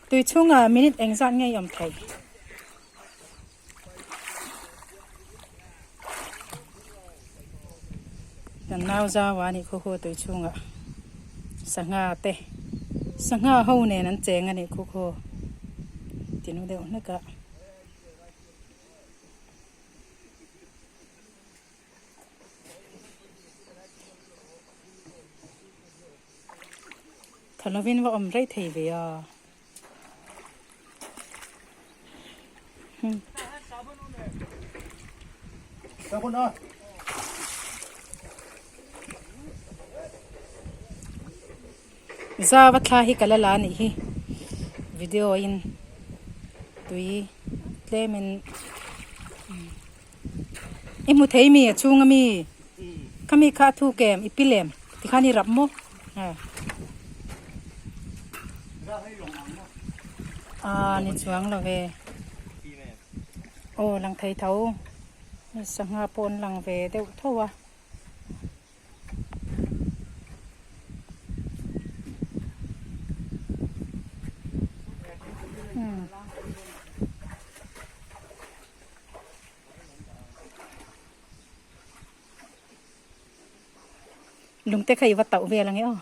Tui chhungah minute engzat nge i awm theih? Kan nau zau a nih khu khu tui chhungah sangha te sangha ho nen an cheng a nih khu khu tinu deuh hlek a. Tha lovin va awm rei thei ve a. Zava thla hi ka la la anih hi video in tui tlem in i hmu thei mi a chhung ami khami kha a thuk em i pi lem tikhan i rap maw ah ni chuang lo ve aw lang thei tho sangha pawh an lang ve deuh tho a. Lungte kha i va tauh vel ang e aw.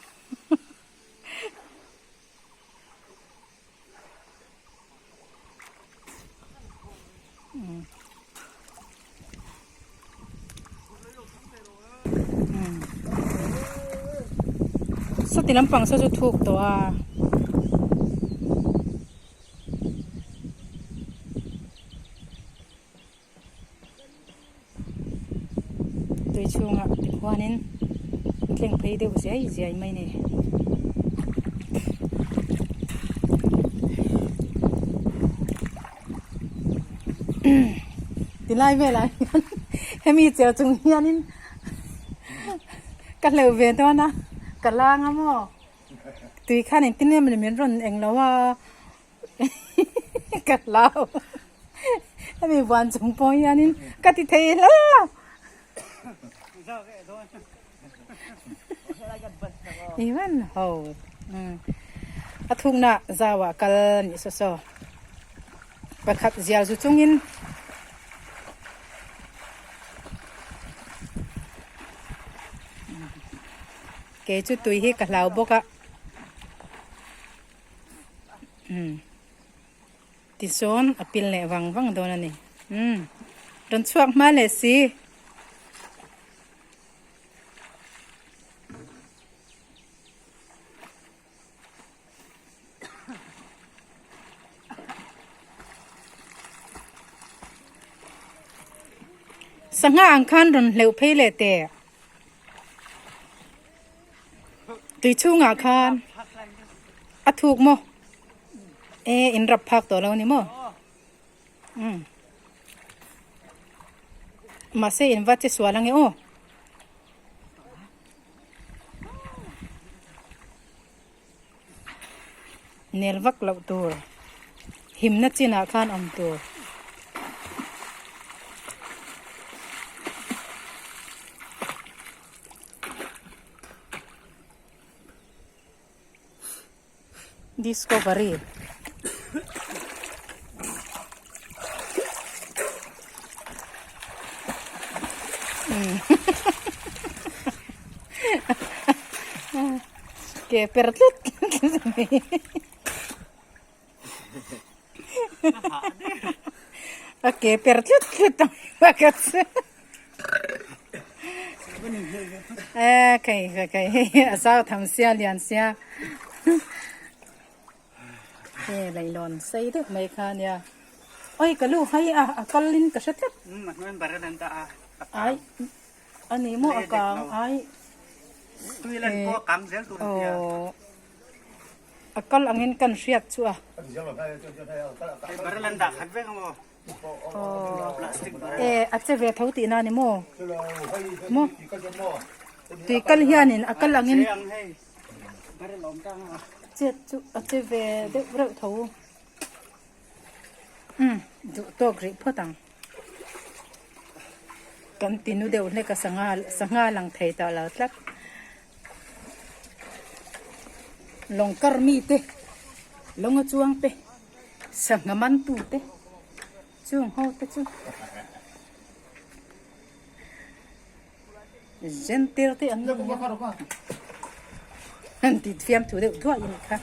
Sawti lampang saw chu thuk tawh a. Tui chhungah tikhuanin tleng phei deuh ziai ziai mai a ni. Tilai velah hian hemi chel chung hianin ka hleuh ve dawn a ka lang a maw tui khan engtin em min rawn eng lo a. Ka hlau hemi buan chung pawh hianin ka ti thei hle a Ivan ho a thukna zauah kal ni saw saw pakhat zial zu chungin kei chu tui hi ka hlau bawk a. Umm tichuan a pil leh vang vang dawn a ni umm rawn chhuak hma leh si. Sangha ang khan rawn hleuh phei leh teh. Tui chhungah khan a thuk maw e in rap phak tawh lo a ni maw umm mahse in va che sual ange aw. Nel vak loh tur himna chinah khan awm tur. Discovery. Ke per tlut tlut mai. A ke per tlut tlut ang pakhat chu. Eh kai kai kai hei a zau tham sia lian sia. He leilawn sei deuh mai kha ania. Oi ka lu hai a a kal in ka hre tlat. Ai ani maw a kang ai. Aw a kal angin kan hriat chu a. Aw e a che ve tho tihna ani maw maw tui kal hianin a kal angin. Chet chu a che ve deuh reuh tho. Umm duh tawk rih phawt ang. Kan ti nu deuh hlek a sangha sangha lang thei tawh lo tlat. Lawng kar mi te. Lawnga chuang te, sangha mantu te, chung ho te chu zentir te an ni a, an ti fiamthu deuh thuai a nih kha.